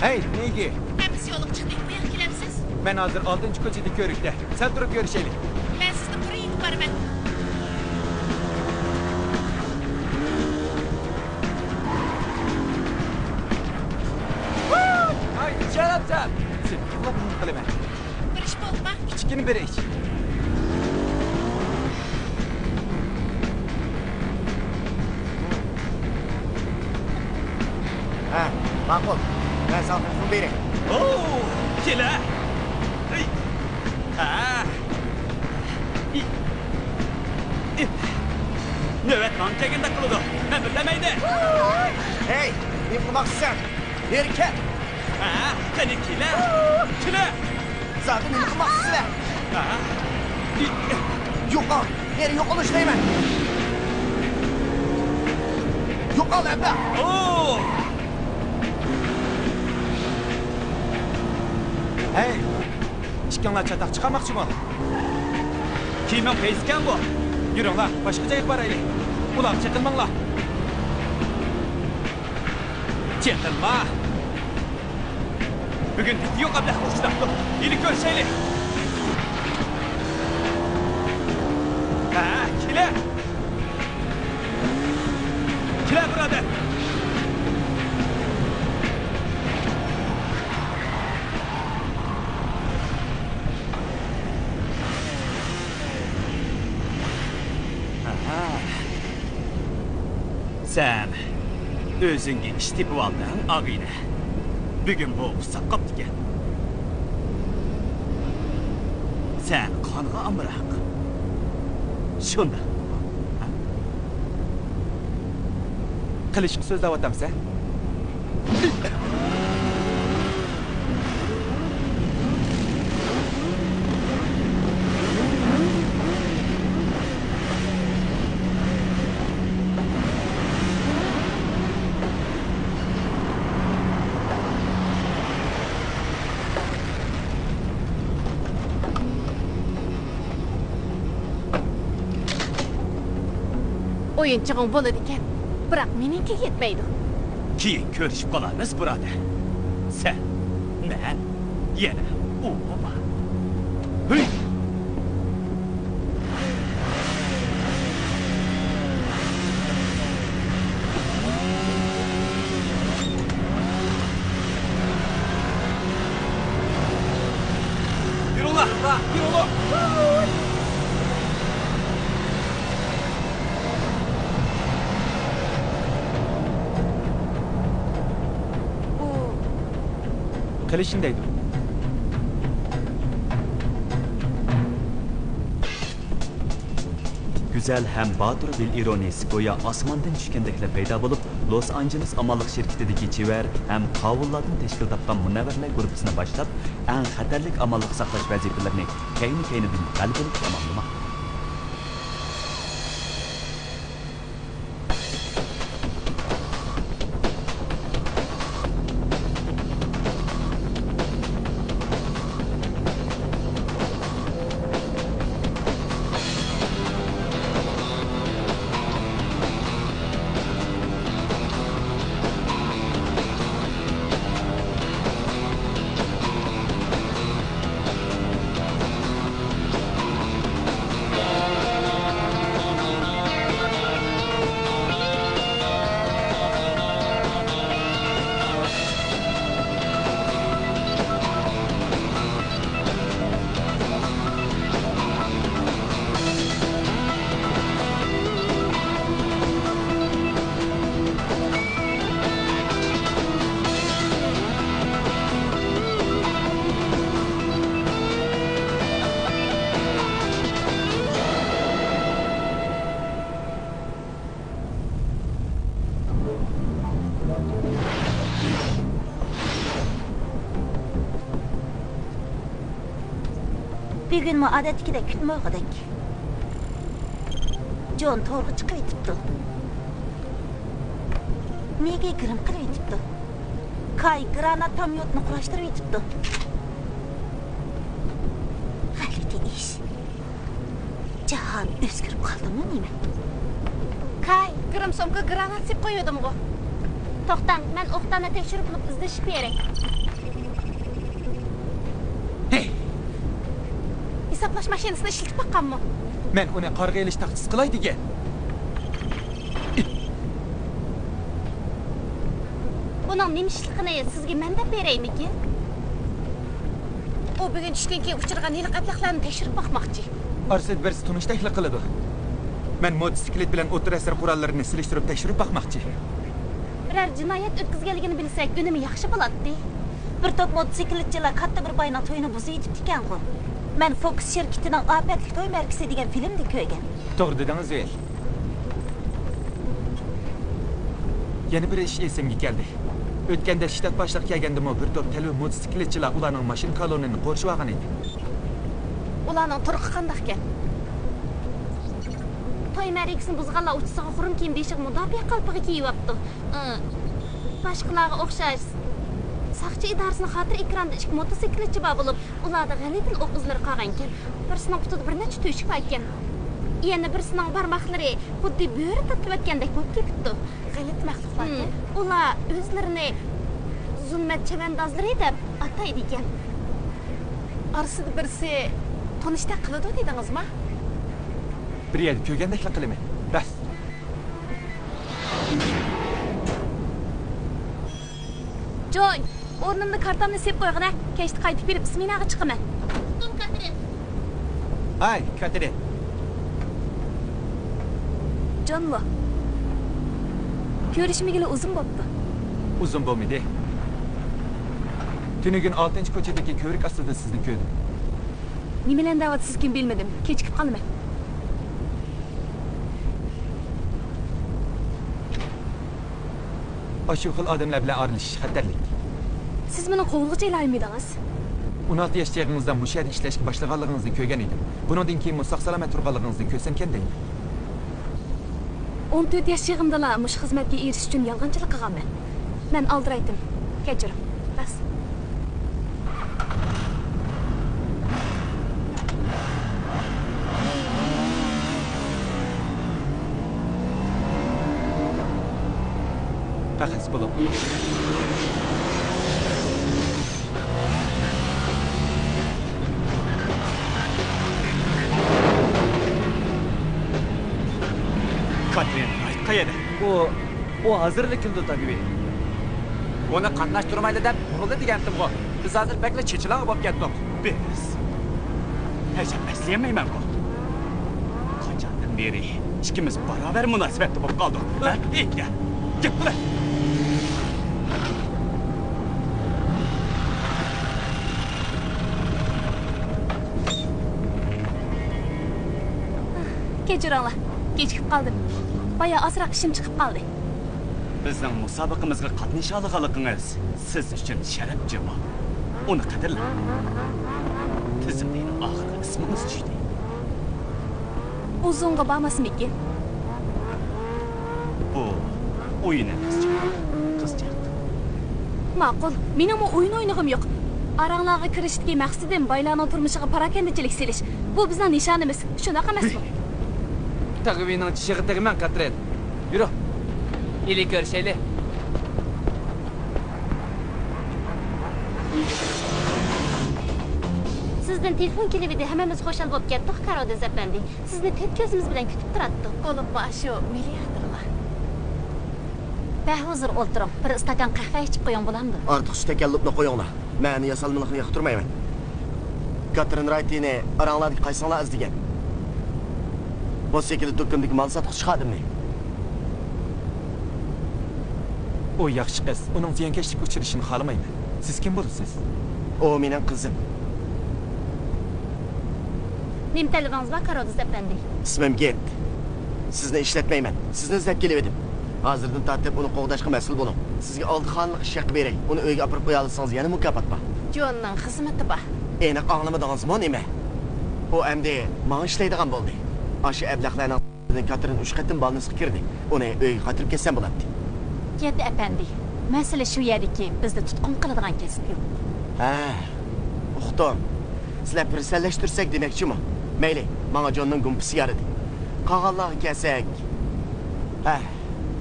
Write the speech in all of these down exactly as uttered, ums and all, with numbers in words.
ھەي، نېگى! ھەممىسى يولغا چىقتى. بۇ ياققا كېلەمسىز؟ مەن ھازىر ئالتىنچى كوچىدا كۆرۈكتە. سەل تۇرۇپ كۆرۈشەيلى. مەن سىزنى بۇرۇن يېتىپ بارىمەن. ھاي، شەرەپسەن! سېنى قوغلاپ نېمە قىلىمەن؟ بىر ئىش بولدىما؟ كىچىككىنە بىر ئىش. ھە، ماقۇل. مەن ساڭا تېلېفون بېرەي. ئوو، كېلە. ئەي. ھە. ئى. ئى. نۆۋەت ماڭا كەلگەندەك قىلىدۇ. مەن بىلەلمەيدۇ. ھەي، نېمە قىلماقچىسەن؟ بېرى كەل. ھە، قېنى كېلە. كېلە. زادى نېمە قىلماقچىسىلەر؟ ھە. يوقال. يەنە يوقىلىش دەيمەن. يوقال، ئەمدى. ئوو! ھەي، ئىككىڭلار چاتاق چىقارماقچىمۇ؟ كىمنىڭ پەيزىكەن بۇ؟ يۈرۈڭلار، باشقا جايغا بارايلى. ئۇلارغا چېقىنماڭلار. چېقىنما. بۈگۈن پېتى يوق ئەبلەخ ئۇرۇشتاپتۇ. ھېلى كۆرۈشەيلى. ھە، كېلە. كېلە، بۇرادەر. ھە. سەن ئۆزۈڭگە ئىش تېپىۋالدىڭ، ئاغىنە. بۈگۈن بۇ ئۇسساپ قاپتىكەن. سەن قانغا ئامراق. شۇنداق. قىلىشقا سۆزلەۋاتامسەن؟ ئويۇنچۇقۇڭ بولىدىكەن، بىراق مېنىڭكىگە يەتمەيدۇ. كېيىن كۆرۈشۈپ قالارمىز، بۇرادەر. سەن، مەن، يەنە ئۇمۇ بار. ھۈي! يۈرۈڭلار، يۈرۈڭلار! ئۇ قىلىشنى دەيدۇ. گۈزەل ھەم باتۇر ۋىل ئىرونىس گويا ئاسماندىن چۈشكەندەكلا پەيدا بولۇپ، لوس ئانژېلېس ئامانلىق شىركىتىدىكى چېۋەر ھەم قاۋۇللاردىن تەشكىل تاپقان مۇنەۋۋەرلەر گۇرۇپپىسىنى باشلاپ، ئەڭ خەتەرلىك ئامانلىق ساقلاش ۋەزىپىلىرىنى كەينى-كەينىدىن غەلىبىلىك تاماملىماقتا. بۈگۈنمۇ ئادەتتىكىدەك كۈتمە ئوغۇدەك. جون تورغا چىقىۋېتىپتۇ. مېگى گىرىم قىلىۋېتىپتۇ. كاي گرانات پاميوتنى قۇراشتۇرۇۋېتىپتۇ. غەلىتە ئىش. جاھان ئۆزگىرىپ قالدىمۇ نېمە؟ كاي، گىرىم سومكا گرانات سېلىپ قويۇۋىدىمغۇ؟ توختاڭ، مەن ئوقتاننى تەكشۈرۈپ بولۇپ ئىزدىشىپ بېرەي. ھېي! ھېسابلاش ماشىنىسىنى ئىشلىتىپ باققانمۇ؟ مەن ئۇنى قارىغا ئېلىش تاختىسى قىلاي دېگەن. بۇنىڭ نېمە ئىشلىقىنى سىزگە مەن دەپ بېرەيمىكىن؟ ئۇ بۈگۈن چۈشتىن كېيىن ئۇچرىغان ھېلىقى ئەبلەخلەرنى تەكشۈرۈپ باقماقچى. ئارىسىدا بىرسى تونۇشتەكلا قىلىدۇ. مەن موتوسىكلىت بىلەن ئوتتۇرا ئەسىر قوراللىرىنى سېلىشتۇرۇپ تەكشۈرۈپ باقماقچى. بىرەر جىنايەت ئۆتكۈزگەنلىكىنى بىلسەك، ئۈنۈمى ياخشى بولاتتى. بىر توپ موتوسىكلىتچىلار كاتتا بىر باينىڭ تويىنى بۇزۇۋېتىپتىكەنغۇ. مەن فوكس شىركىتىنىڭ ئاپەتلىك توي مەرىكىسى دېگەن فىلىمدا كۆرگەن. توغرا دېدىڭىز، ۋىل. يەنە بىر ئىش ئېسىمگە كەلدى. ئۆتكەندە شتات باشلىقى كەلگەندىمۇ بىر توپ تەلۋە موتوسىكلىتچىلار ئۇلارنىڭ ماشىنا كالونىنى قورشىۋالغان ئىدى. ئۇلارنىڭ تۇرقى قانداقكەن؟ توي مەرىكىسىنى بۇزغانلار ئۇچىسىغا خۇرۇم كىيىم، بېشىغا مۇداپىئە قالپىقى كىيىۋاپتۇ. ئى، باشقىلارغا ئوخشاش ساقچى ئىدارىسىنىڭ خاتىرە ئېكرانىدا ئىككى موتوسىكلىتچى بار بولۇپ، ئۇلاردا غەلىتىلا ئوق ئىزلىرى قالغانىكەن. بىرسىنىڭ پۇتىدا بىر نەچچە تۆشۈك باركەن. يەنە بىرسىنىڭ بارماقلىرى خۇددى بۆرە تاتىلىۋەتكەندەك بولۇپ كېتىپتۇ. غەلىتە مەخلۇقلاركەن. ھىم، ئۇلار ئۆزلىرىنى زۇلمەت چەۋەندازلىرى دەپ ئاتايدىكەن. ئارىسىدا بىرسى تونۇشتەك قىلىدۇ دېدىڭىزما؟ بىر يەردە كۆرگەندەكلا قىلىمەن. بەس. جوي، ئورنۇمدا كارتامنى سېلىپ قويغىنە، كەچتە قايتىپ كېلىپ سمېناغا چىقىمەن. ھاي، كاترىن. جون لو. كۆرۈشمىگىلى ئۇزۇن بوپتۇ. ئۇزۇن بولمىدى. تۈنۈگۈن ئالتىنچى كوچىدىكى كۆۋرۈك ئاستىدا سىزنى كۆردۈم. نېمىلەرنى دەۋاتىسىزكىن بىلمىدىم. كېچىكىپ قالىمەن. ئاشۇ خىل ئادەملەر بىلەن ئارىلىشىش خەتەرلىك. سىز مېنىڭ قوۋۇلغۇچە ئېلىنمىدىڭىز. ئون ئالتە ياش چېغىڭىزدا مۇشۇ يەردە ئىشلەشكە باشلىغانلىقىڭىزنى كۆرگەن ئىدىم. بۇنىڭدىن كېيىنمۇ ساق-سالامەت تۇرغانلىقىڭىزنى كۆرسەمكەن دەيمەن. ئون تۆت ياش چېغىمدىلا مۇشۇ خىزمەتكە ئېرىشىش ئۈچۈن يالغانچىلىق قىلغانمەن. مەن ئالدىرايتتىم. كەچۈرۈڭ. راست. پەخەس بولۇڭ. كاترىن رايت قەيەردە؟ ئۇ، ئۇ ھازىرلا كېلىدۇ، تاگۋى. ئۇنى قاتناشتۇرمايلى دەپ بۇرۇلدى دېگەنتىمغۇ. بىز ھازىر بەكلا چېچىلاڭ بولۇپ كەتتۇق. بىز. ھەي، ئەسلىيەلمەيمەنغۇ. قاچاندىن بېرى ئىككىمىز باراۋەر مۇناسىۋەتتە بولۇپ قالدۇق. ھە؟ ئېيتە. گەپ قىلە. كەچۈرۈڭلار، كېچىكىپ قالدىم. بايا ئازراق ئىشىم چىقىپ قالدى. بىزنىڭ مۇسابىقىمىزغا قاتنىشالىغانلىقىڭىز سىز ئۈچۈن شەرەپ جۇمۇ. ئۇنى قەدىرلەڭ. تىزىملىنىڭ ئاخىرىغا ئىسمىڭىز چۈشتى. ئۇزۇنغا بارماسمىكىن؟ بۇ ئويۇن ئەمەس، قىزچاق. ماقۇل، مېنىڭمۇ ئويۇن ئوينىغۇم يوق. ئاراڭلارغا كىرىشتىكى مەقسىتىم بايلارنىڭ تۇرمۇشىغا پاراكەندىچىلىك سېلىش. بۇ بىزنىڭ نىشانىمىز، شۇنداق ئەمەسمۇ؟ تاغۋىنىڭ چىشىغا تېگىمەن، كاترىن. يۈرۈڭ، ئىلى كۆرۈشەيلى. سىزدىن تېلېفون كېلىۋىدى، ھەممىمىز خۇشال بولۇپ كەتتۇق، كارودىز ئەپەندى. سىزنى تۆت كۆزىمىز بىلەن كۈتۈپ تۇراتتۇق. بولۇپمۇ ئاشۇ مىلياردېرلار. بەھۇزۇر ئولتۇرۇڭ، بىر ئىستاكان قەھۋە ئىچىپ قويۇڭ، بولامدۇ؟ ئارتۇقچە تەكەللۇپنى قويۇڭلار. مەن ياسالمىلىقنى ياقتۇرمايمەن. كاترىن رايتىنى ئاراڭلاردىكى قايسىڭلار ئىزدىگەن؟ بۇ سېكىلى دۇكىنىدىكى مال ساتقۇچى خادىمى. ئۇ ياخشى قىز. ئۇنىڭ زىيانكەشلىككە ئۇچرىشىنى خالىمايمەن. سىز كىم بولىسىز؟ ئۇ مېنىڭ قىزىم. نېمە تەلىپىڭىز بار، كارودىس ئەپەندى؟ ئىسمىم گېت. سىزنى ئىشلەتمەيمەن. سىزنى ئىزدەپ كېلىۋىدىم. ھازىردىن تارتىپ ئۇنى قوغداشقا مەسئۇل بولۇڭ. سىزگە ئالتە خانىلىق ئىش ھەققى بېرەي. ئۇنى ئۆيگە ئاپىرىپ قويالىسىڭىز يەنە مۇكاپات بار. جوننىڭ خىزمىتى بار. ئېنىق ئاڭلىمىدىڭىزمۇ نېمە؟ ئۇ ئەمدى ماڭا ئىشلەيدىغان بولدى. ئاشۇ ئەبلەخلەرنىڭ كاترىن ئۈچ قېتىم بالنىسقا كىردى. ئۇنى ئۆيگە قايتۇرۇپ كەتسەم بولاتتى. گېت ئەپەندى، مەسىلە شۇ يەردىكى، بىزدە تۇتقۇن قىلىدىغان كەسىپ يوق. ھە، ئۇقتۇم. سىلەر پىرسەنلەشتۈرسەك دېمەكچىمۇ؟ مەيلى، ماڭا جوننىڭ گۇمپىسى يارىدى. قالغانلارغا كەلسەك، ھە،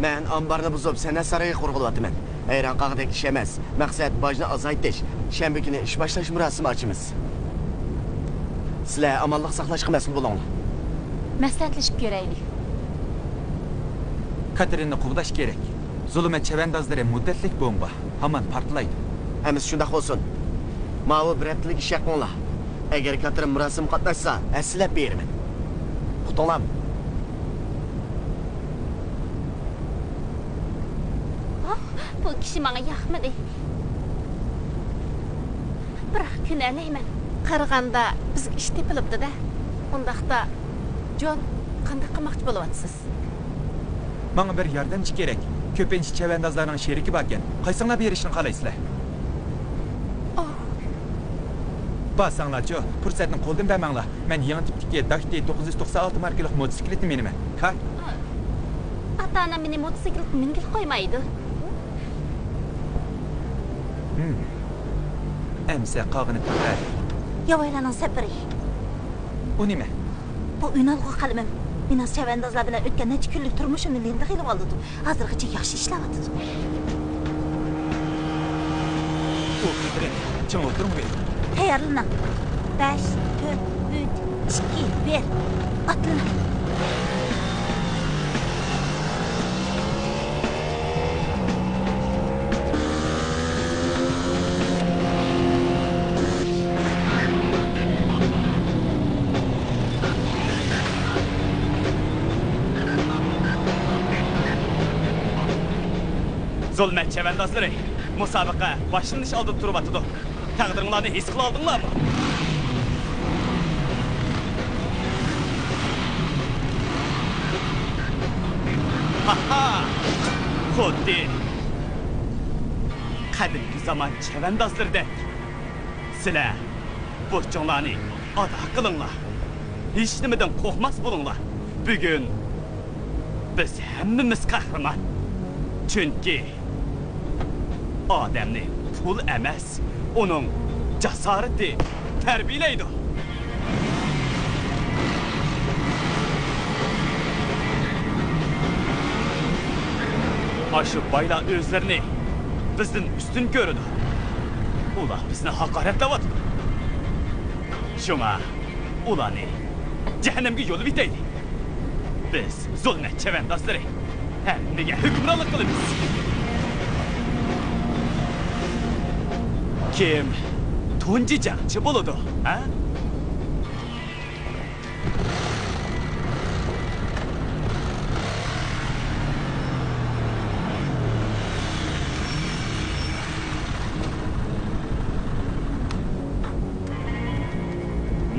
مەن ئامبارنى بۇزۇپ، سەنئەت سارىيى قۇرغۇلۇۋاتىمەن. ھەيران قالغۇدەك ئىش ئەمەس. مەقسەت باجنى ئازايتىش. شەنبە كۈنى ئىش باشلاش مۇراسىمى ئاچىمىز. سىلەر ئامانلىق ساقلاشقا مەسئۇل بولۇڭلار. مەسلىھەتلىشىپ كۆرەيلى. كاتېرىننى قوغداش كېرەك. زۇلۇمەت چەۋەندازلىرى مۇددەتلىك بومبا، ھامان پارتلايدۇ. ھەممىسى شۇنداق بولسۇن. ماۋۇ بىر ھەپتىلىك ئىش ھەققىڭلار. ئەگەر كاتېرىن مۇراسىمغا قاتناشسا، ھەسسىلەپ بېرىمەن. ئۇقتۇڭلارمۇ؟ ئاھ، بۇ كىشى ماڭا ياقمىدى. بىراق كۈنەلەيمەن. قارىغاندا بىزگە ئىش تېپىلىپتۇ-دە. ئۇنداقتا، جون، قانداق قىلماقچى بولۇۋاتىسىز؟ ماڭا بىر ياردەمچى كېرەك. كۆپىنچە چەۋەندازلارنىڭ شېرىكى باركەن. قايسىڭلار بېرىشنى خالايسىلەر؟ ئوھ. بارساڭلارچۇ، پۇرسەتنى قولدىن بەرمەڭلار. مەن يېڭى تىپتىكى داكتى توققۇز يۈز توقسان ئالتە ماركىلىق موتوسىكلىتنى مىنىمەن. ھە؟ ئاتا-ئانام مېنى موتوسىكلىتقا مىنگىلى قويمايدۇ. ھىم. ئەمسە قالغىنى تەقدىر. ياۋايلارنىڭ سەپىرى. ئۇ نېمە؟ بۇ ئۈنئالغۇ قەلىمىم. مېنىڭ چەۋەندازلار بىلەن ئۆتكەن نەچچە كۈنلۈك تۇرمۇشۇمنى لېندىغا ئېلىۋالىدۇ. ھازىرغىچە ياخشى ئىشلەۋاتىدۇ. ئۇ كاتېرىن، چىڭ ئولتۇرۇڭ بېرى. تەييارلىنىڭ. بەش، تۆت، ئۈچ، ئىككى، بىر. ئاتلىنىڭ. زۇلمەت چەۋەندازلىرى، مۇسابىقە باشلىنىش ئالدىدا تۇرۇۋاتىدۇ. تەقدىرىڭلارنى ھېس قىلالدىڭلارمۇ؟ ھاھا! خۇددى قەدىمكى زامان چەۋەندازلىرىدەك. سىلەر بۇرچۇڭلارنى ئادا قىلىڭلار. ھېچنېمىدىن قورقماس بولۇڭلار. بۈگۈن بىز ھەممىمىز قەھرىمان. چۈنكى ئادەمنى پۇل ئەمەس، ئۇنىڭ جاسارىتى تەربىيەلەيدۇ. ئاشۇ بايلار ئۆزلىرىنى بىزدىن ئۈستۈن كۆرىدۇ. ئۇلار بىزنى ھاقارەتلەۋاتىدۇ. شۇڭا ئۇلارنى جەھەننەمگە يوللىۋېتەيلى. بىز زۇلمەت چەۋەندازلىرى ھەممىگە ھۆكۈمرانلىق قىلىمىز. كىم تۇنجى جەڭچى بولىدۇ، ھە؟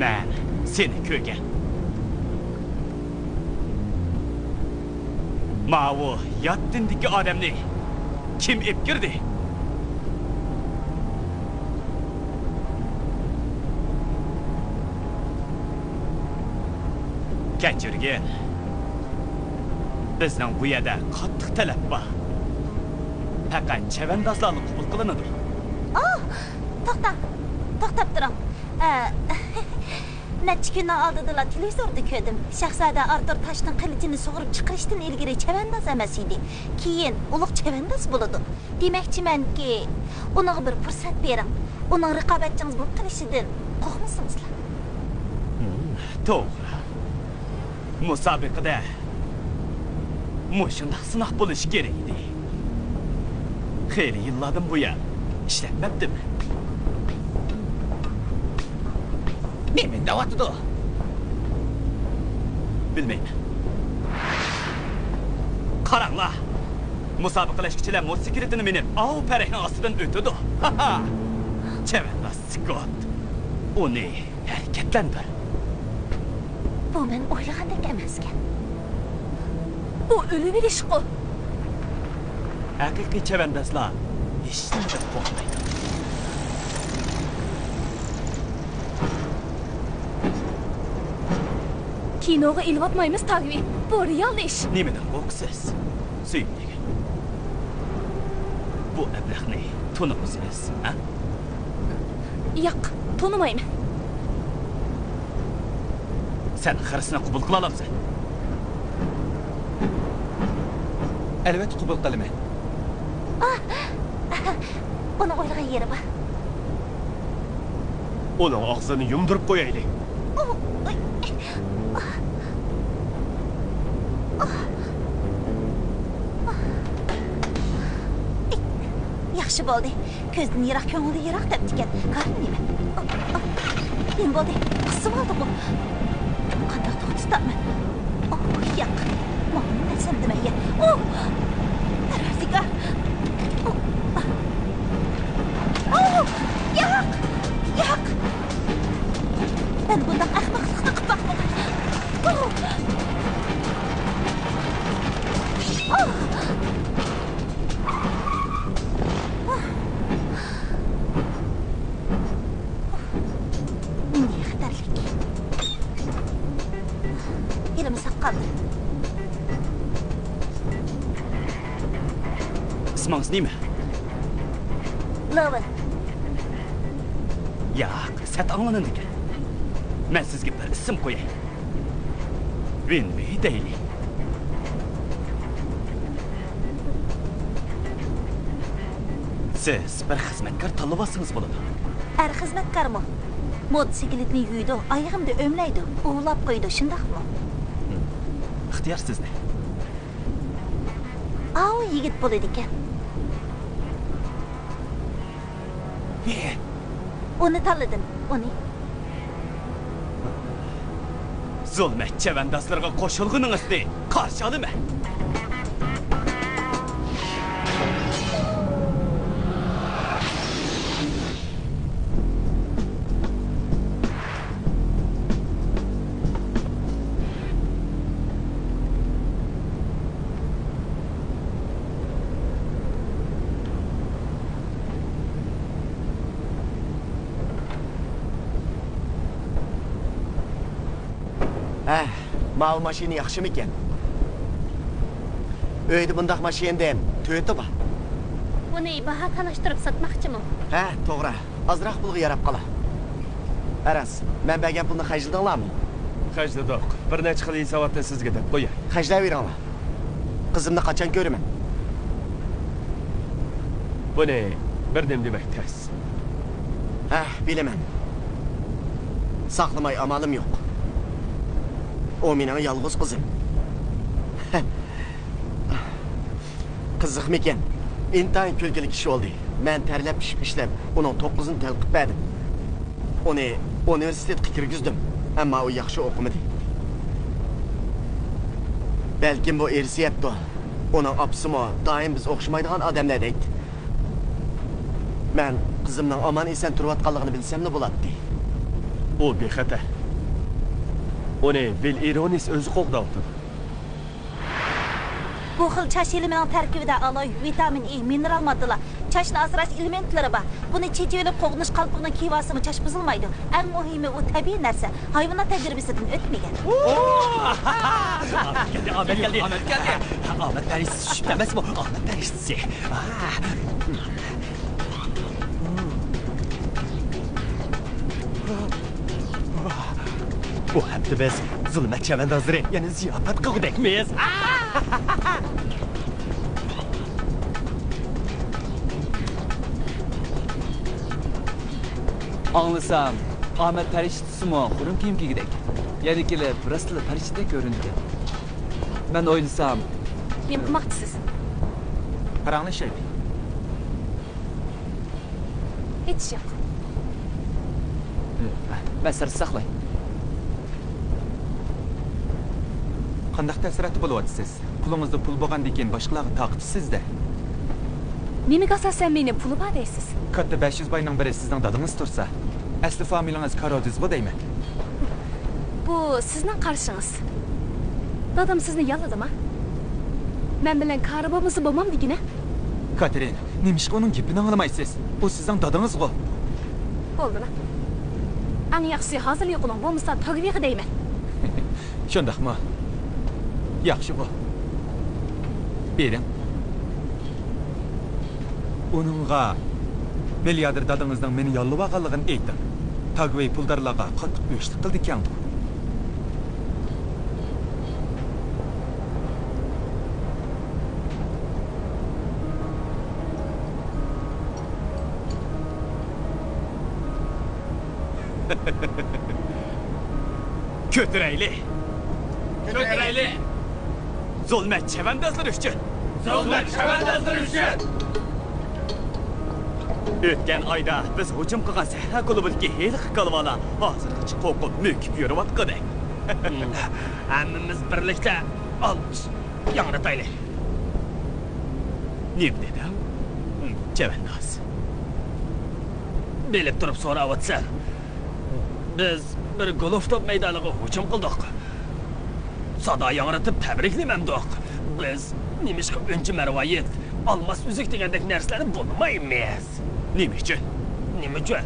مەن سېنى كۆرگەن. ماۋۇ يات دىندىكى ئادەمنى كىم ئېلىپ كىردى؟ كەچۈرگىن. بىزنىڭ بۇ يەردە قاتتىق تەلەپ بار. پەقەت چەۋەندازلارلا قوبۇل قىلىنىدۇ. ئاھ! توختاڭ! توختاپ تۇرۇڭ! ئە، نەچچە كۈننىڭ ئالدىدىلا تېلېۋىزوردا كۆردۈم. شاھزادە ئارتۇر تاشتىن قىلىچىنى سۇغۇرۇپ چىقىرىشتىن ئىلگىرى چەۋەنداز ئەمەس ئىدى. كېيىن ئۇلۇغ چەۋەنداز بولىدۇ. دېمەكچىمەنكى، ئۇنىڭغا بىر پۇرسەت بېرىڭ. ئۇنىڭ رىقابەتچىڭىز بولۇپ قېلىشىدىن قورقمىسىڭىزلا. ھىم، توغرا. مۇسابىقىدە مۇشۇنداق سىناق بولۇشى كېرەك ئىدى. خېلى يىللاردىن بۇيان ئىشلەتمەپتىمەن. نېمە ئىنداۋاتىدۇ؟ بىلمەيمەن. قاراڭلار! مۇسابىقىلەشكۈچىلەر موتوسىكلىتىنى مىنىپ، ئاۋۇ پەرەكنىڭ ئاستىدىن ئۆتىدۇ. ھا-ھا! چەۋەنداز سكوت. ئۇنى ھەرىكەتلەندۈر. بۇ مەن ئويلىغاندەك ئەمەسكەن. بۇ ئۆلۈۋېلىشقۇ. ھەقىقىي چەۋەندازلار ھېچنېمىدىن قورقمايدۇ. كىنوغا ئېلىۋاتمايمىز، تاگۋى. بۇ رېئال ئىش. نېمىدىن قورقىسىز، سۆيۈملۈك؟ بۇ ئەبلەخنى تونۇمسىز، ھە؟ ياق، تونۇمايمەن. سەن خىرىسنى قوبۇل قىلالامسەن؟ ئەلۋەتتە قوبۇل قىلىمەن. ئۇنىڭ ئويلىغان يېرى بار. ئۇنىڭ ئاغزىنى يۇمدۇرۇپ قويايلى. ياخشى بولدى. كۆزدىن يىراق، كۆڭۈلدىن يىراق دەپتىكەن. كارىم نېمە؟ ئا، ئا، نېمە بولدى؟ قىسىۋالدىغۇ. قانداق توختىتامەن؟ ئوھ، ياق. ماڭىمۇ دەسەم دېمەيگە. ئوھ! پەرۋەردىگار! ئوھ! ئوھ! ياق! ياق! مەن بۇنداق ئەخمەقلىقنى قىلىپ باقمىغان. ئوھ! ئوھ! نېمە خەتەرلىك. ھېلىمۇ ساق قالدى. ئىسمىڭىز نېمە؟ لوۋېن. ياق، سەت ئاڭلىنىدىكەن. مەن سىزگە بىر ئىسىم قوياي. ۋىنبېي دەيلى. سىز بىر خىزمەتكار تاللىۋالسىڭىز بولىدۇ. ئەر خىزمەتكارمۇ؟ موتوسىكلىتنى يۇيىدۇ، ئايىغىمدا ئۆملەيدۇ، ئۇۋىلاپ قويىدۇ، شۇنداقمۇ؟ ئىختىيار سىزدە. ئاۋۇ يىگىت بولىدىكەن. ئۇنى تاللىدىم، ئۇنى. زۇلمەت چەۋەندازلىرىغا قوشۇلغىنىڭىزنى قارشى ئالىمەن. ھە، ماۋۇ ماشىنا ياخشىمىكەن؟ ئۆيدە بۇنداق ماشىنىدىن تۆتى بار. بۇنى باھا تالاشتۇرۇپ ساتماقچىمۇ؟ ھە، توغرا. ئازراق پۇلغا ياراپ قالا. ئەرەس، مەن بەرگەن پۇلنى خەجلىدىڭلارمۇ؟ خەجلىدۇق. بىر نەچچە خىل ھېساباتنى سىزگە دەپ قوياي. خەجلەۋېرىڭلار. قىزىمنى قاچان كۆرىمەن؟ بۇنى بىر دەم دېمەك تەس. ھە، بىلىمەن. ساقلىماي ئامالىم يوق. ئۇ مېنىڭ يالغۇز قىزىم. قىزىقمىكەن؟ ئىنتايىن كۈلكىلىك ئىش بولدى. مەن تەرلەپ پىشىپ ئىشلەپ، ئۇنىڭ توققۇزىنى تەلقىپ بەردىم. ئۇنى ئۇنىۋېرسىتېتقا كىرگۈزدۈم، ئەمما ئۇ ياخشى ئوقۇمىدى. بەلكىم بۇ ئىرسىيەتتۇ. ئۇنىڭ ئاپىسىمۇ دائىم بىز ئوخشىمايدىغان ئادەملەر دەيتتى. مەن قىزىمنىڭ ئامان-ئېسەن تۇرۇۋاتقانلىقىنى بىلسەملا بولاتتى. ئۇ بىخەتەر. ئۇنى بىل ئىرونىس ئۆزى قوغداۋاتىدۇ. بۇ خىل چاچ يېلىمىنىڭ تەركىبىدە ئالوي، ۋىتامىن ئى، مىنېرال ماددىلار، چاچنى ئاسراش ئېلېمېنتلىرى بار. بۇنى چېچىۋېلىپ قوغدىنىش قالپىقىنى كىيىۋالسىمۇ چاچ بۇزۇلمايدۇ. ئەڭ مۇھىمى، ئۇ تەبىئىي نەرسە، ھايۋانات تەجرىبىسىدىن ئۆتمىگەن. ئامەت كەلدى، ئامەت كەلدى، ئامەت كەلدى. ئامەت پەرىشتىسى چۈشۈپتۇ ئەمەسمۇ؟ ئامەت پەرىشتىسى. بۇ ھەپتە بىز زۇلمەت چەۋەندازلىرى يەنە زىياپەت قىلغۇدەكمىز. ئاڭلىسام، ئامەت پەرىشتىسىمۇ خۇرۇم كىيىم كىيگۈدەك. يەنە كېلىپ راستلا پەرىشتىدەك كۆرۈنىدىكەن. مەن ئويلىسام. نېمە قىلماقچىسىز؟ پاراڭلىشايلى. ھېچ يوق. مەن سىردا ساقلاي. قانداق تەسىراتتا بولۇۋاتىسىز؟ قولىڭىزدا پۇل بولغاندىكىن باشقىلارغا تاقىتىسىز-دە. نېمىگە ئاساسەن مېنى پۇلى بار دەيسىز؟ كاتتا بەش يۈز باينىڭ بىرى سىزنىڭ دادىڭىز تۇرسا، ئەسلى فامىلىڭىز كارودىزغۇ دەيمەن. بۇ سىزنىڭ قارىشىڭىز. دادام سىزنى ياللىدىما؟ مەن بىلەن كارى بولمىسا بولمامدىكىنە؟ كاتېرىن، نېمىشقا ئۇنىڭ گېپىنى ئاڭلىمايسىز؟ ئۇ سىزنىڭ دادىڭىزغۇ. بولدىلا. ئەڭ ياخشىسى ھازىرلا يوقىلىڭ، بولمىسا تاگۋېيغا دەيمەن. شۇنداقمۇ؟ ياخشىغۇ. بېرىڭ. ئۇنىڭغا مىلياردېر دادىڭىزنىڭ مېنى ياللىۋالغانلىقىنى ئېيتىڭ. تاگۋېي پۇلدارلارغا قاتتىق ئۆچلۈك قىلىدىكەنغۇ. كۆتۈرەيلى! كۆتۈرەيلى! زۇلمەت چەۋەندازلىرى ئۈچۈن! زۇلمەت چەۋەندازلىرى ئۈچۈن! ئۆتكەن ئايدا بىز ھۇجۇم قىلغان سەھرا كۇلۇبىدىكى ھېلىقى كالۋالار ھازىرغىچە قورقۇپ مۆكۈپ يۈرۈۋاتقۇدەك. ھەممىمىز بىرلىكتە ئالقىش ياڭرىتايلى. نېمە دېدىڭ، چەۋەنداز؟ بىلىپ تۇرۇپ سوراۋاتىسەن. بىز بىر گولف توپ مەيدانىغا ھۇجۇم قىلدۇق. سادا ياڭرىتىپ تەبرىكلىمەمدۇق. بىز نېمىشقا ئۈنچە مەرۋايىت، ئالماس ئۈزۈك دېگەندەك نەرسىلەرنى بولمايمىز؟ نېمە ئۈچۈن؟ نېمە ئۈچۈن؟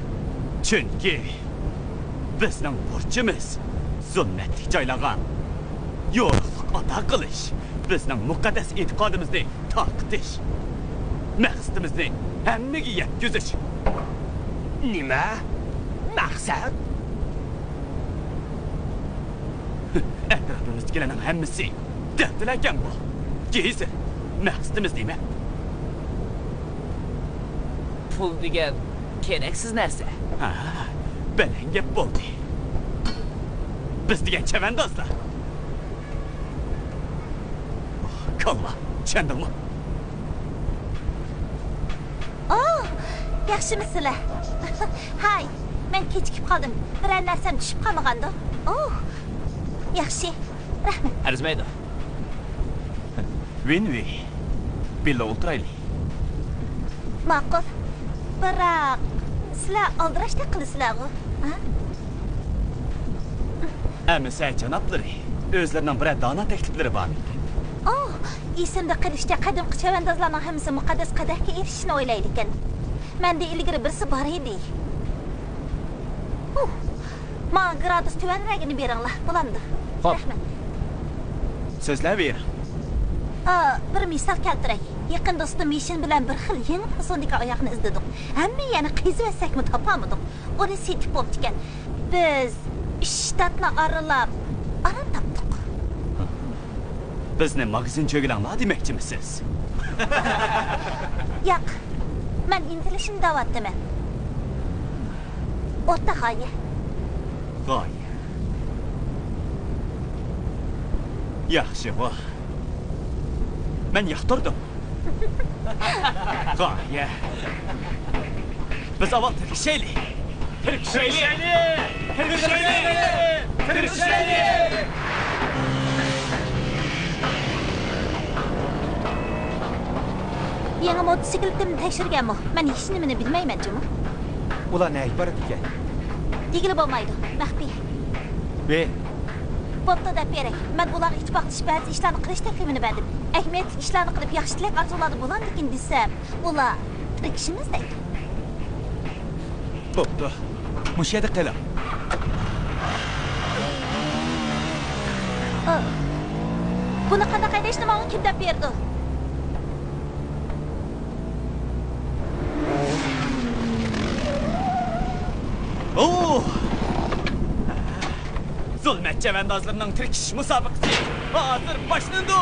چۈنكى بىزنىڭ بۇرچىمىز زۇلمەتلىك جايلارغا يورۇقلۇق ئاتا قىلىش، بىزنىڭ مۇقەددەس ئېتىقادىمىزنى تارقىتىش، مەقسىتىمىزنى ھەممىگە يەتكۈزۈش. نېمە؟ مەقسەت؟ ئەتراپىمىزدىكىلەرنىڭ ھەممىسى دەپتىلەكەن بۇ. گېزىر، مەقسىتىمىز نېمە؟ پۇل دېگەن كېرەكسىز نەرسە. ھا، بەلەن گەپ بولدى. بىز دېگەن چەۋەندازلار. كاللا، چۈشەندىڭمۇ؟ ئوھ، ياخشىمۇ سىلەر؟ ھاي، مەن كېچىكىپ قالدىم. بىرەر نەرسەم چۈشۈپ قالمىغاندۇ؟ ئوھ، ياخشى. رەھمەت. ئەرزىمەيدۇ. ۋىن ۋى، بىللە ئولتۇرايلى. ماقۇل. بىراق، سىلەر ئالدىراشتەك قىلىسىلەرغۇ، ھە؟ ئەمىسە جانابلىرى ئۆزلىرىنىڭ بىرەر دانا تەكلىپلىرى بارمىكىن؟ ئوھ، ئېسىمدە قېلىشىچە، قەدىمكى چەۋەندازلارنىڭ ھەممىسى مۇقەددەس قەدەھكە ئېرىشىشنى ئويلايدىكەن. مەندىن ئىلگىرى بىرسى بار ئىدى. ھۇ، ماڭا گرادۇس تۆۋەنرەكىنى بېرىڭلار، بولامدۇ؟ خوپ. رەھمەت. سۆزلەۋېرىڭ. ئا، بىر مىسال كەلتۈرەي. يېقىن دوستۇم مىشىن بىلەن بىر خىل يېڭى فاسوندىكى ئاياغنى ئىزدىدۇق. ھەممە يەرنى قېزىۋەتسەكمۇ تاپالمىدۇق. ئۇنى سېتىپ بوپتىكەن. بىز ئۈچ شتاتنى ئارىلاپ ئاران تاپتۇق. بىزنى ماگىزىن چۆگىلەڭلار دېمەكچىمىسىز؟ ياق، مەن ئىنتىلىشنى دەۋاتىمەن. ئوتتا غايە. غايە. ياخشىغۇ. مەن ياقتۇردۇم. غايە. بىز ئاۋۋال تىركىشەيلى. تىركىشەيلى! تىركىشەيلى! تىركىشەيلى! يېڭى موتوسىكلىتىمنى تەكشۈرگەنمۇ؟ مەن ھېچنېمىنى بىلمەيمەن جۇمۇ. ئۇلار نەگە بارىدىكەن؟ دېگىلى بولمايدۇ، مەخپىي. بى. بوپتۇ، دەپ بېرەي. مەن ئۇلارغا ئىتتىپاقلىشىپ بەزى ئىشلارنى قىلىش تەكلىپىنى بەردىم. ئەھمىيەتلىك ئىشلارنى قىلىپ ياخشى تىلەك ئارزۇلاردا بولامدىكىن دېسەم، ئۇلار تىركىشىمىز دەيدۇ. بوپتۇ. مۇشۇ يەردە قېلىڭ. ئا، بۇنى قانداق ھەيدەشنى ماڭا كىم دەپ بېرىدۇ؟ ئوھ! زۇلمەت چەۋەندازلىرىنىڭ تىركىشىش مۇسابىقىسى ھازىر باشلىنىدۇ!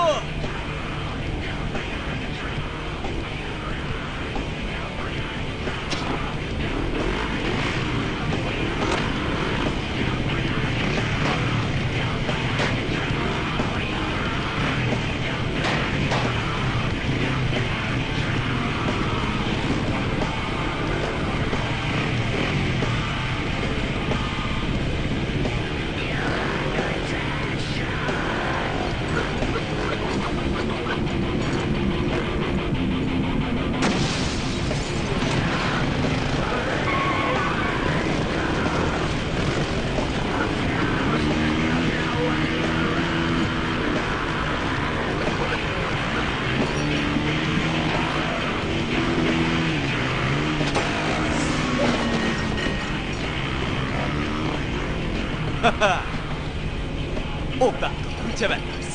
ئوبدان، چەۋەنداز.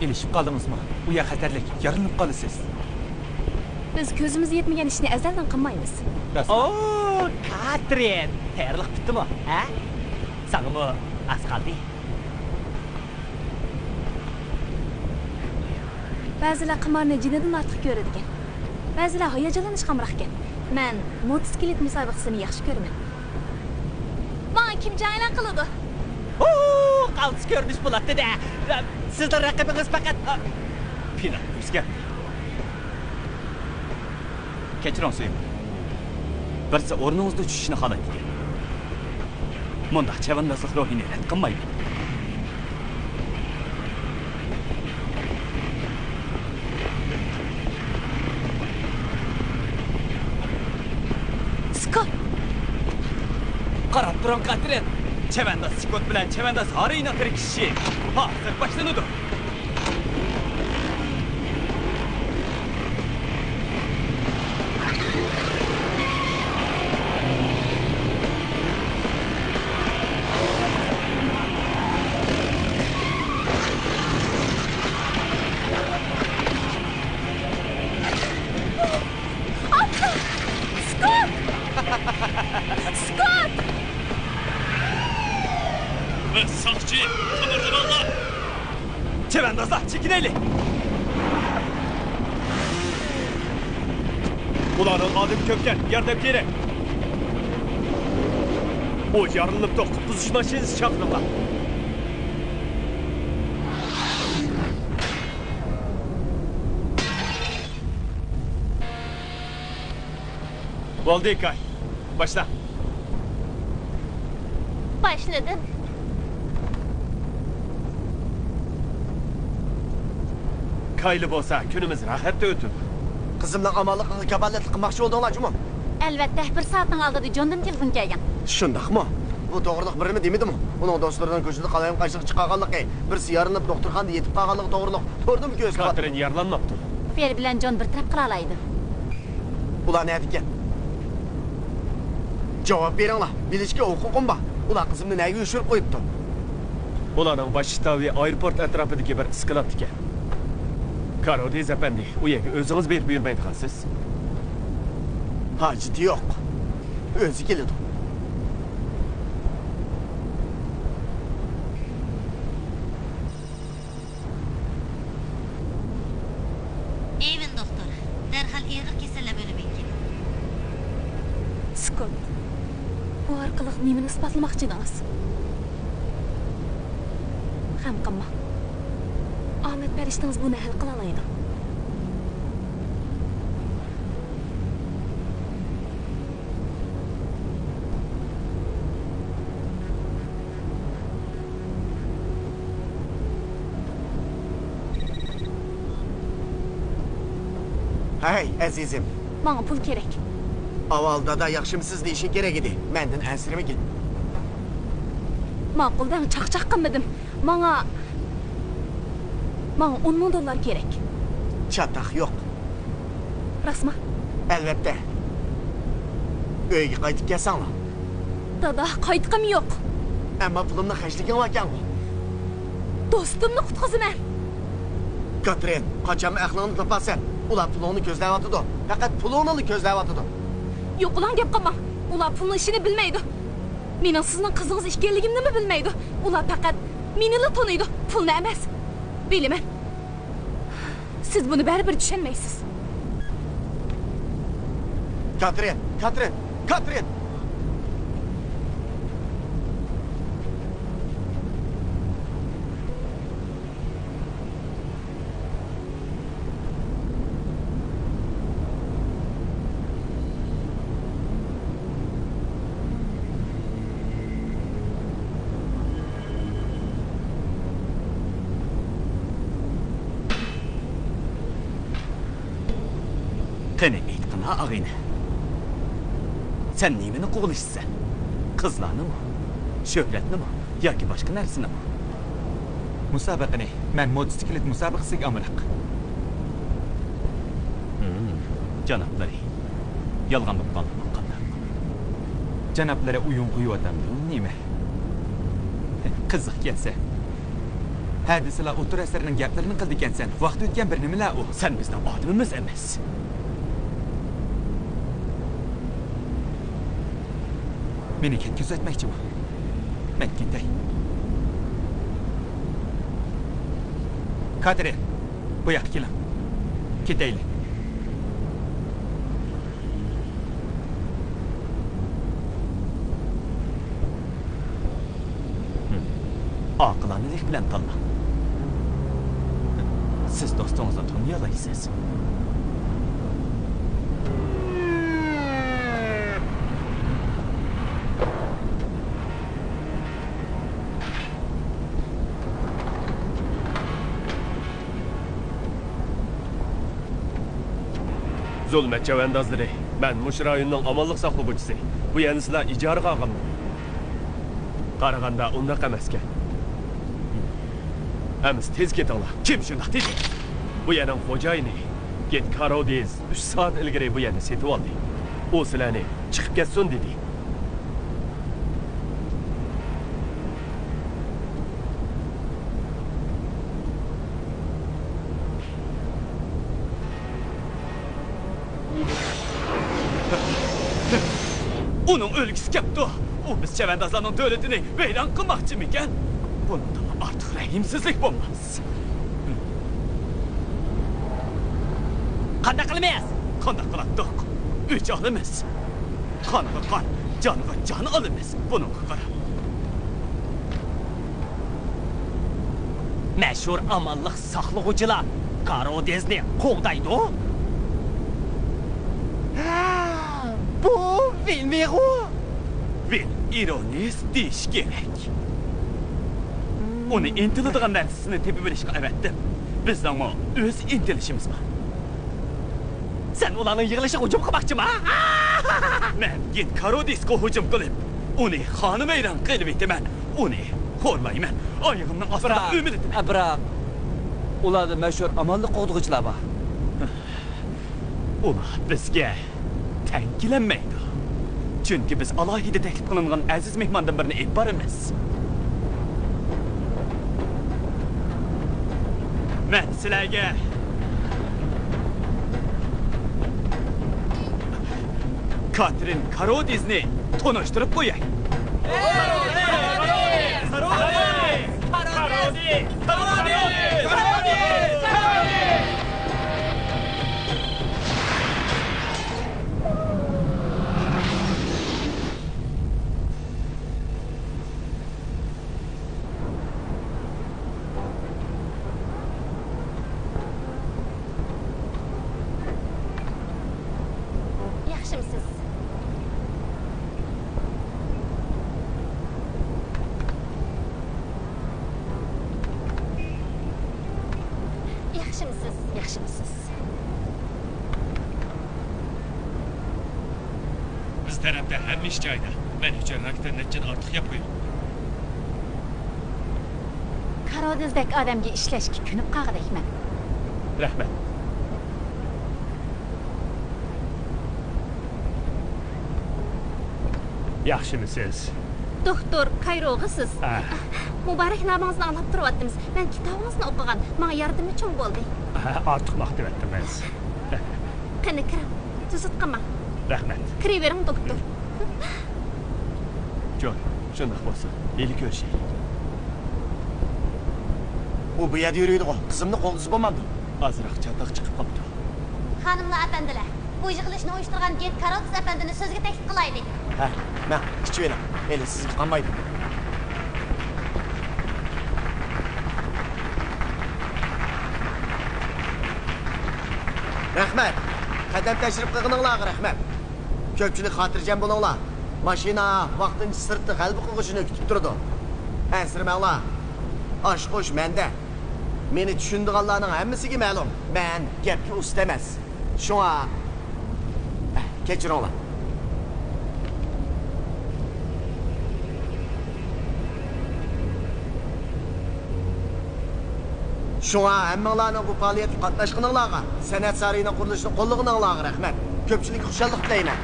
ئېلىشىپ قالدىڭىزمۇ؟ ئۇ يەر خەتەرلىك، يارىلىنىپ قالىسىز. بىز كۆزىمىز يەتمىگەن ئىشنى ئەزەلدىن قىلمايمىز. راست. ئو، كاترىن! تەييارلىق پۈتتىمۇ؟ ھە؟ ساڭىمۇ ئاز قالدى. بەزىلەر قىمارنى جېنىدىن ئارتۇق كۆرىدىكەن. بەزىلەر ھاياجانلىنىشقا ئامراقكەن. مەن موتوسىكلىت مۇسابىقىسىنى ياخشى كۆرىمەن. ماڭا كىم جەڭ ئېلان قىلىدۇ؟ ھۇ، قالتىس كۆرۈنۈش بولاتتى-دە. سىزنىڭ رەقىبىڭىز پەقەت، ئا، پىنال ئۆزگەردى. كەچۈرۈڭ، سۆيۈم. بىرسى ئورنىڭىزدا چۈشۈشنى خالايدىكەن. مۇنداق چەۋەندازلىق روھىنى رەت قىلمايمەن. سكوت! قاراپ تۇرۇڭ، كاترىن! چەۋەنداز سكوت بىلەن چەۋەنداز ھاررىنىڭ تىركىشىشى ھازىر باشلىنىدۇ. ئاپلا! سكوت! سكوت! ساقچى، قىمىرلىماڭلار! چەۋەندازلار، چېكىنەيلى! ئۇلارنىڭ ئادىمى كۆپكەن، ياردەم كېرەك. ئۇ يارىلىنىپتۇ، قۇتقۇزۇش ماشىنىسى چاقىرىڭلار. بولدى، كاي. باشلا. باشلىدىم. كايلا بولسا كۈنىمىز راھەتتە ئۆتىدۇ. قىزىمنىڭ ئامانلىقىغا كاپالەتلىك قىلماقچى بولدۇڭلار جۇمۇ؟ ئەلۋەتتە، بىر سائەتنىڭ ئالدىدا جوندىن تېلېفون كەلگەن. شۇنداقمۇ؟ بۇ توغرىلىق بىرىمۇ دېمىدىمۇ؟ ئۇنىڭ دوستلىرىنىڭ كۆچىدە قالايمىقانچىلىققا چىقارغانلىقى، بىرسى يارىلىنىپ دوختۇرخانىدا يېتىپ قالغانلىقى توغرىلىق توردىمۇ كۆرسىتىپ ئاتتى. كاترىن يارىلانماپتۇ. فېر بىلەن جون بىر تەرەپ قىلالايدۇ. ئۇلار نەدىكەن؟ جاۋاب بېرىڭلار، بىلىشكە ھوقۇقۇم بار. ئۇلار قىزىمنى نەگە يوشۇرۇپ قويۇپتۇ؟ ئۇلارنىڭ باش شتابى ئايروپورت ئەتراپىدىكى بىر ئىسكىلاتتىكەن. كارودېز ئەپەندى، ئۇ يەرگە ئۆزىڭىز بېرىپ يۈرمەيدىغانسىز؟ ھاجىتى يوق. ئۆزى كېلىدۇ. ئېۋېن دوختۇر، دەرھال ئېغىر كېسەللەر بۆلۈمىگە كېلىڭ. سكوت، بۇ ئارقىلىق نېمىنى ئىسپاتلىماقچى ئىدىڭىز؟ غەم قىلماڭ. ئامەت پەرىشتىڭىز بۇنى ھەل قىلالايدۇ. ھەي، ئەزىزىم. ماڭا پۇل كېرەك. ئاۋۋال دادا ياخشىمۇسىز دېيىشىڭ كېرەك ئىدى. مەندىن ئەنسىرىمىگىن. ماقۇل دەڭ، چاقچاق قىلمىدىم. ماڭا، ماڭا ئون مىڭ دوللار كېرەك. چاتاق يوق. راستمۇ؟ ئەلۋەتتە. ئۆيگە قايتىپ كەلسەڭلار. دادا، قايتقۇم يوق. ئەمما پۇلۇمنى خەجلىگىڭ باركەنغۇ. دوستۇمنى قۇتقۇزىمەن. كاترىن، قاچانمۇ ئەقلىڭنى تاپارسەن؟ ئۇلار پۇلۇڭنى كۆزلەۋاتىدۇ. پەقەت پۇلۇڭنىلا كۆزلەۋاتىدۇ. يوقىلاڭ گەپ قىلماڭ. ئۇلار پۇلنىڭ ئىشىنى بىلمەيدۇ. مېنىڭ سىزنىڭ قىزىڭىز ئىكەنلىكىمنىمۇ بىلمەيدۇ. ئۇلار پەقەت مېنىلا تونۇيدۇ، پۇلنى ئەمەس. بىلىمەن. سىز بۇنى بەرىبىر چۈشەنمەيسىز. كاترىن! كاترىن! كاترىن! قېنى، ئېيتقىنا، ئاغىنە. سەن نېمىنى قوغلىشىسەن؟ قىزلارنىمۇ؟ شۆھرەتنىمۇ؟ ياكى باشقا نەرسىنىمۇ؟ مۇسابىقىنى. مەن موتوسىكلىت مۇسابىقىسىگە ئامراق. ھىم، جانابلىرى. يالغان بولۇپ قالدىمۇ قانداق؟ جانابلىرى ئويۇن قويۇۋاتامدۇ نېمە؟ قىزىقكەنسەن. ھە دېسىلا ئوتتۇرا ئەسىرنىڭ گەپلىرىنى قىلىدىكەنسەن. ۋاقتى ئۆتكەن بىر نېمىلەر ئۇ. سەن بىزنىڭ ئادىمىمىز ئەمەس. مېنى كەتكۈزۈۋەتمەكچىمۇ؟ مەن كېتەي. كاترىن، بۇ ياققا كېلىڭ. كېتەيلى. ئاقىلانىلىك بىلەن تاللاڭ. سىز دوستىڭىزنى تونۇيالايسىز. زۇلمەت چەۋەندازلىرى، مەن مۇشۇ رايوننىڭ ئامانلىق ساقلىغۇچىسى. بۇ يەرنى سىلەر ئىجارىگە ئالغانمۇ؟ قارىغاندا ئۇنداق ئەمەسكەن. ئەمىسە تېز كېتىڭلار. كىم شۇنداق دېدى؟ بۇ يەرنىڭ خوجايىنى گېت كارودىز ئۈچ سائەت ئىلگىرى بۇ يەرنى سېتىۋالدى. ئۇ سىلەرنى چىقىپ كەتسۇن دېدى. ئۇنىڭ ئۆلگۈسى كەپتۇ. ئۇ بىز چەۋەندازلارنىڭ دۆلىتىنى ۋەيران قىلماقچىمىكەن؟ بۇنىڭدىنمۇ ئارتۇق رەھىمسىزلىك بولماس. قانداق قىلىمىز؟ قانداق قىلاتتۇق؟ ئۆچ ئالىمىز. قانغا قان، جانغا جان ئالىمىز. بۇنىڭغا قارا. مەشھۇر ئامانلىق ساقلىغۇچىلار كارودېزنى قوغدايدۇ. ھە، بۇ ۋىلمىغۇ؟ ۋىل ئىرونىس دېيىش كېرەك. ئۇنى ئىنتىلىدىغان نەرسىسىنى تېپىۋېلىشقا ئەۋەتتىم. بىزنىڭمۇ ئۆز ئىنتىلىشىمىز بار. سەن ئۇلارنىڭ يىغىلىشىغا ھۇجۇم قىلماقچىما؟ مەن گېت كارودىسقا ھۇجۇم قىلىپ، ئۇنى خانىۋەيران قىلىۋېتىمەن. ئۇنى خورلايمەن. ئايىغىمنىڭ ئاستىدا ئۆمىلىتىمەن. بىراق، ئۇلاردا مەشھۇر ئامانلىق قوغدىغۇچىلار بار. ئۇلار بىزگە تەڭ كېلەلمەيدۇ. چۈنكى بىز ئالاھىدە تەكلىپ قىلىنغان ئەزىز مېھماندىن بىرنى ئېلىپ بارىمىز. مەن سىلەرگە كاترىن كارودىزنى تونۇشتۇرۇپ قوياي. ياخشىمسىز؟ ياخشىمسىز؟ ياخشىمسىز؟ بىز تەرەپتە ھەممە ئىش جايىدا. مەن ئۈچۈن راكىتىر نەچچىدىن ئارتۇق يەپ قويۇڭ. كارودىزدەك ئادەمگە ئىشلەشكە كۆنۈپ قالغۇدەكمەن. رەھمەت. ياخشىمۇسىز؟ دوختۇر، كايروغىسىز. ئە. مۇبارەكنامىڭىزنى ئاڭلاپ تۇرۇۋاتىمىز. مەن كىتابىڭىزنى ئوقۇغان. ماڭا ياردىمى چوڭ بولدى. ئە، ئارتۇق ماختىۋەتتىڭىز. قېنى، كىرىڭ. تۈزۈت قىلماڭ. رەھمەت. كىرىۋېرىڭ، دوختۇر. جون، شۇنداق بولسۇن. ھېلى كۆرۈشەيلى. ئۇ بۇ يەردە يۈرىدىغۇ. قىزىمنى قوغدىسا بولمامدۇ؟ ئازراق چاتاق چىقىپ قاپتۇ. خانىملار، ئەپەندىلەر، بۇ يىغىلىشنى ئۇيۇشتۇرغان گېت كارلوس ئەپەندىنى سۆزگە تەكلىپ قىلايلى. ھە، مەن ئىچىۋېلىڭ. ھېلى سىزگە قالمايدۇ. رەھمەت. قەدەم تەشرىپ قىلغىنىڭلارغا رەھمەت. كۆپچىلىك خاتىرجەم بولۇڭلار. ماشىنا ۋاقتىنچە سىرتتا غەلىبە قىلغۇچىنى كۈتۈپ تۇرىدۇ. ئەنسىرىمەڭلار. ئاچقۇچ مەندە. مېنى چۈشىنىدىغانلارنىڭ ھەممىسىگە مەلۇم. مەن گەپكە ئۇستا ئەمەس. شۇڭا، كەچۈرۈڭلار. شۇڭا ھەممىڭلارنىڭ بۇ پائالىيەتكە قاتناشقىنىڭلارغا، سەنئەت سارىيىنىڭ قۇرۇلۇشىنى قوللىغىنىڭلارغا رەھمەت. كۆپچىلىككە خۇشاللىق تىلەيمەن.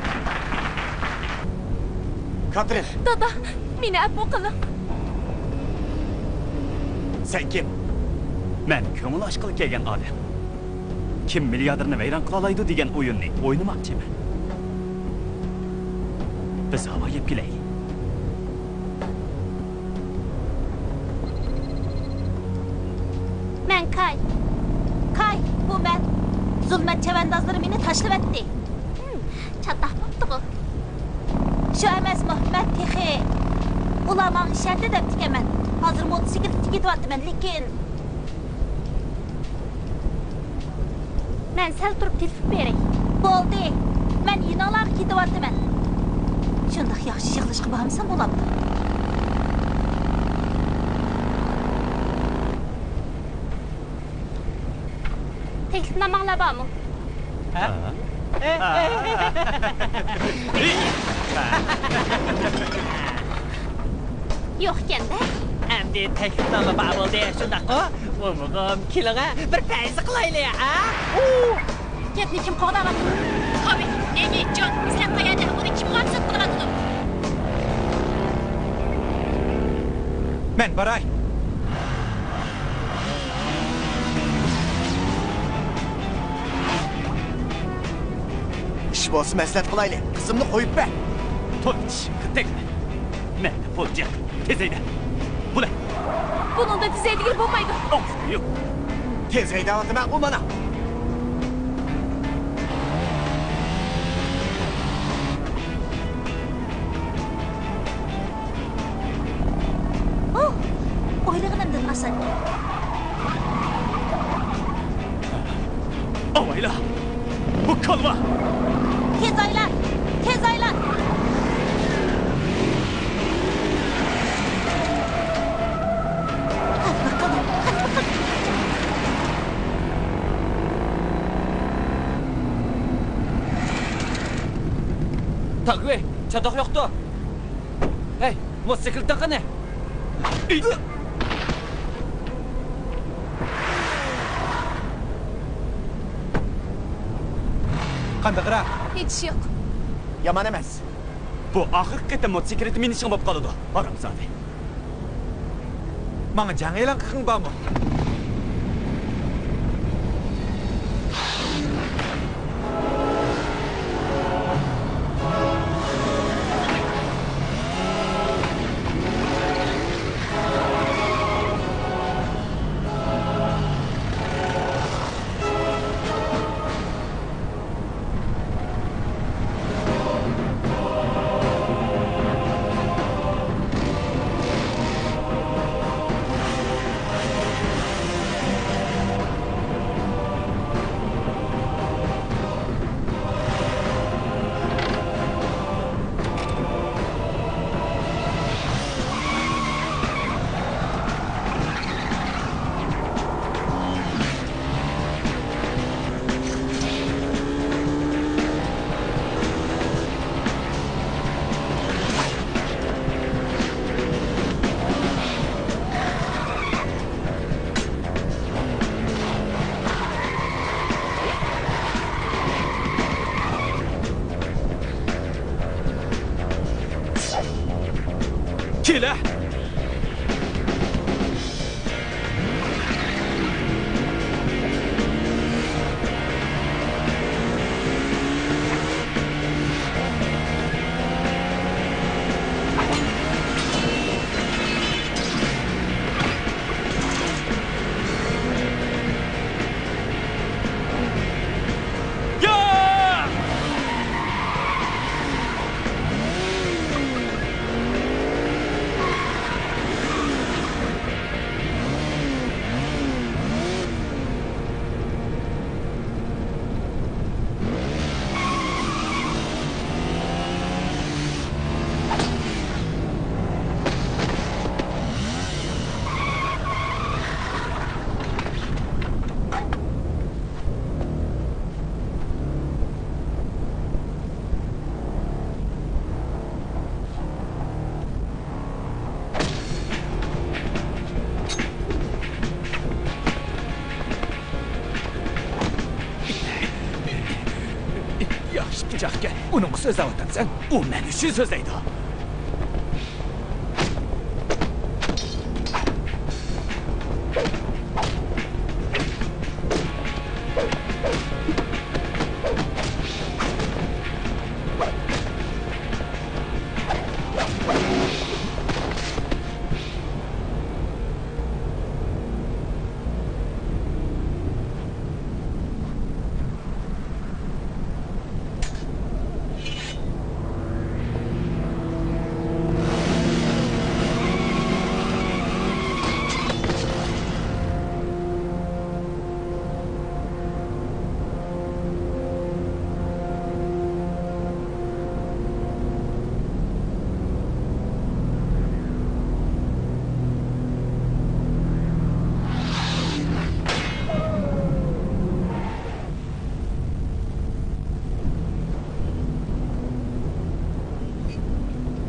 كاترىن! دادا، مېنى ئەپۇ قىلىڭ. سەن كىم؟ مەن كۆڭۈل ئاچقىلى كەلگەن ئادەم. كىم مىلياردېرنى ۋەيران قىلالايدۇ دېگەن ئويۇننى ئوينىماقچىمەن. بىز ھاۋا يەپ كېلەيلى. مەن كاي. كاي، بۇ مەن. زۇلمەت چەۋەندازلىرى مېنى تاشلىۋەتتى. ھىم، چاتاق بوپتىغۇ. شۇ ئەمەسمۇ، مەن تېخى ئۇلار ماڭا ئىشەندى دەپتىكەنمەن. ھازىر موتوسىكلىتتا كېتىۋاتىمەن، لېكىن. مەن سەل تۇرۇپ تېلېفون بېرەي. بولدى. مەن يېنىڭلارغا كېتىۋاتىمەن. شۇنداق ياخشى يىغلاشقا بارمىسام بولامدۇ؟ تەكلىپناماڭلار بارمۇ؟ ھە؟ ھە؟ يوقكەن-دە. ئەمدى تەكلىپنامە بار بولدى، شۇنداققۇ؟ مومىغۇم، كېلىڭە، بىر پەيزى قىلايلى، ھە؟ ئۇ! گەپنى كىم قوغداۋاتىدۇ؟ خاۋى، نېگى، جون، سىلەر قەيەردە؟ ئۇنى كىم غەمزات قىلىۋاتىدۇ؟ مەن باراي. ئىش بولسا مەسلىھەت قىلايلى، قىزىمنى قويۇپ بەر. توي ئىش، تەگمە. مەندە پۇل جىق. تېز ھەيدە. بۇلە. بۇنىڭدا تېز ھەيدىگىلى بولمايدۇ. ئاۋۇ يوق. تېز ھەيدەۋاتىمەنغۇ مانا. ئوھ، ئويلىغىنىمدىن ئاسان. ئاۋايلا! بۇ كالۋا! تېز ئايلان! تېز ئايلان! تاگۋې، چاتاق يوقتۇ. ھەي، موتوسىكلىتىڭ قېنى؟ قانداقراق؟ ھېچ يوق. يامان ئەمەس. بۇ ئاخىرقى قېتىم موتوسىكلىتى مىنىشىڭ بولۇپ قالىدۇ، ھارامزادە. ماڭا جەڭ ئېلان قىلغىن بارمۇ؟ كېلە! ياخشى پىچاقكەن. ئۇنىڭغا سۆزلەۋاتامسەن؟ ئۇ مەن ئۈچۈن سۆزلەيدۇ.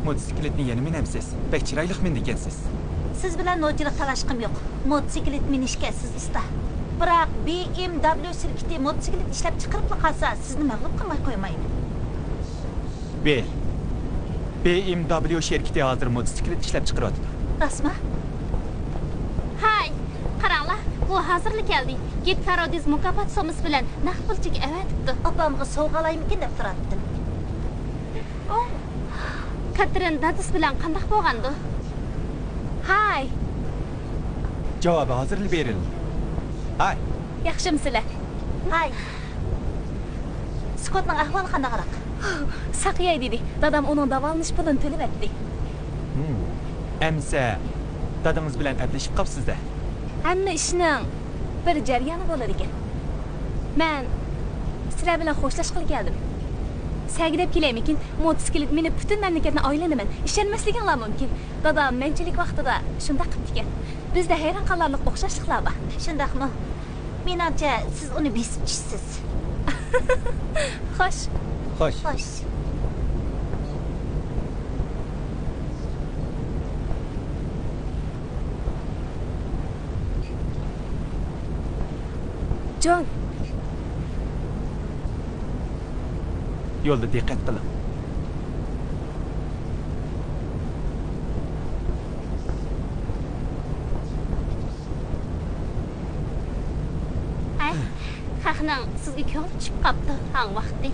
موتوسىكلىتنى يەنە مىنەمسىز؟ بەك چىرايلىق مىنىدىكەنسىز. سىز بىلەن نوچىلىق تالاشقۇم يوق. موتوسىكلىت مىنىشكە سىز ئۇستا. بىراق بى ئېم دابليۇ شىركىتى موتوسىكلىت ئىشلەپ چىقىرىپلا قالسا، سىزنى مەغلۇپ قىلماي قويمايمەن. بىل، بى ئېم دابليۇ شىركىتى ھازىر موتوسىكلىت ئىشلەپ چىقىرىۋاتىدۇ. راستمۇ؟ ھاي، قاراڭلار، بۇ ھازىرلا كەلدى. گىت كارودىز مۇكاپات سوممىسى بىلەن نەق پۇل چېكى ئەۋەتىپتۇ. ئاپامغا سوۋغا ئالايمىكىن دەپ تۇراتتىم. ئو، كاترىن دادىسى بىلەن قانداق بولغاندۇ؟ ھاي. جاۋابى ھازىرلا بېرىلدى. ھاي. ياخشىمۇسىلەر؟ ھاي. سكوتنىڭ ئەھۋالى قانداقراق؟ ساقىياي دېدى. دادام ئۇنىڭ داۋالىنىش پۇلىنى تۆلىۋەتتى. ھىم. ئەمسە دادىڭىز بىلەن ئەپلىشىپ قاپسىز-دە. ھەممە ئىشنىڭ بىر جەريانى بولىدىكەن. مەن سىلەر بىلەن خوشلاشقىلى كەلدىم. سەگىدەپ كېلەيمىكىن؟ موتوسىكلىت مىنىپ پۈتۈن مەملىكەتنى ئايلىنىمەن. ئىشەنمەسلىكىڭلار مۇمكىن. دادام مەنچىلىك ۋاقتىدا شۇنداق قىپتىكەن. بىزدە ھەيران قالارلىق ئوخشاشلىقلار بار. شۇنداقمۇ؟ مېنىڭچە، سىز ئۇنى بېسىپ چۈشىسىز. خوش. خوش. خوش. جون. يولدا دىققەت قىلىڭ. ھەي، خەقنىڭ سىزگە كۆڭلى چۈشۈپ قاپتۇ، ھاڭ ۋاقتى.